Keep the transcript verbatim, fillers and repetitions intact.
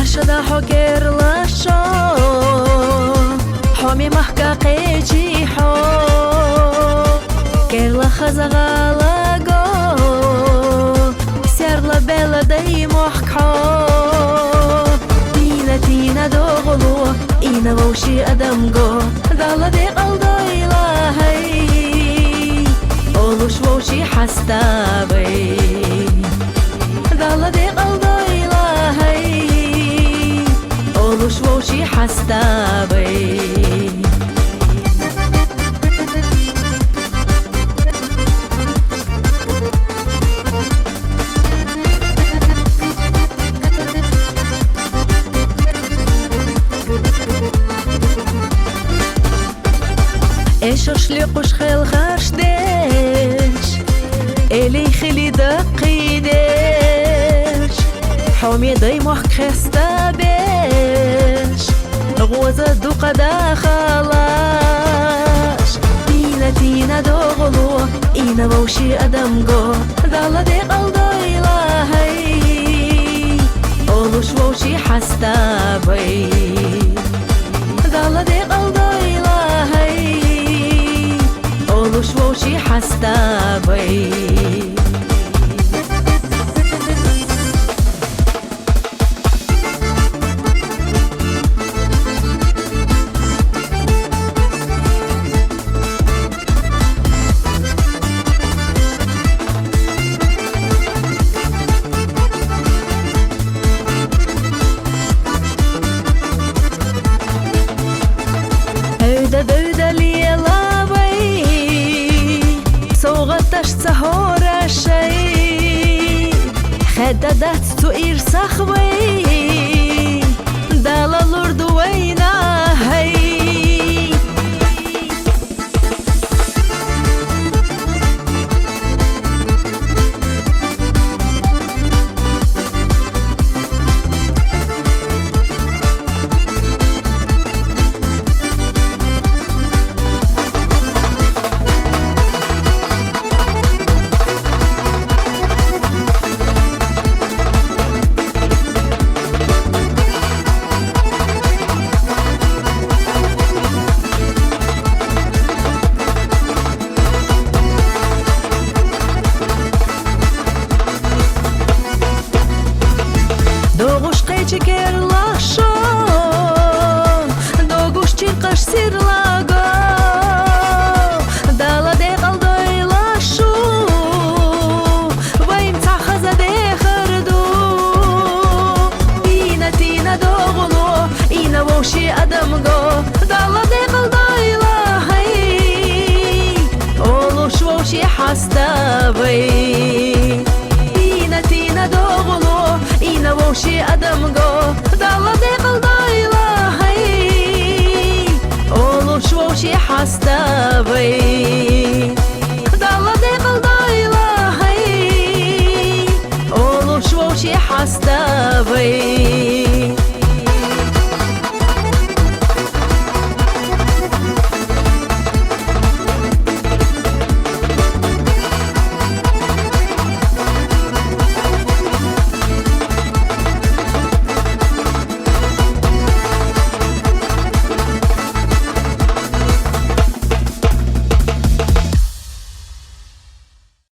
Ашада хьо керлашо, хьо ми махка кечи хьо. Керла хаза галаго, серла бела дай мохк хьо. Дина тина догулу, ина вовши адамго, Дала декъалдойла хай. Олуш вовши хьастабай. Дала декъалдойла хай. Олуш вовши хьастабай. Эшош ликъуш хелхарш деш, элин хили дакъидеш, хьоми дай мохк хестабеш, гъоза дукъа дахалаш. Дина тина догулу, ина вовши адамго, Дала декъалдойла хай. Олуш вовши хьастабай. Дала декъалдойла хай. Олуш вовши хьастабай. Эвда бевда лелавай, совгъаташ ца хорашай, хеда дац цу ирсахвай, Дала лурдувайна хай. Догъуш къечи керлашо, догъуш чиркъаш сирлаго, Дала декъалдойла шу, вайм ца хаза дехарду. Дина тина догъулу, ина вовши адамго, Дала декъалдойла хай. Олуш вовши хьастабай. Дина тина догъулу, ина вовши адамго, Дала декъалдойла хай. Олуш вовши хьастабай. Дала декъалдойла хай. Олуш вовши хьастабай.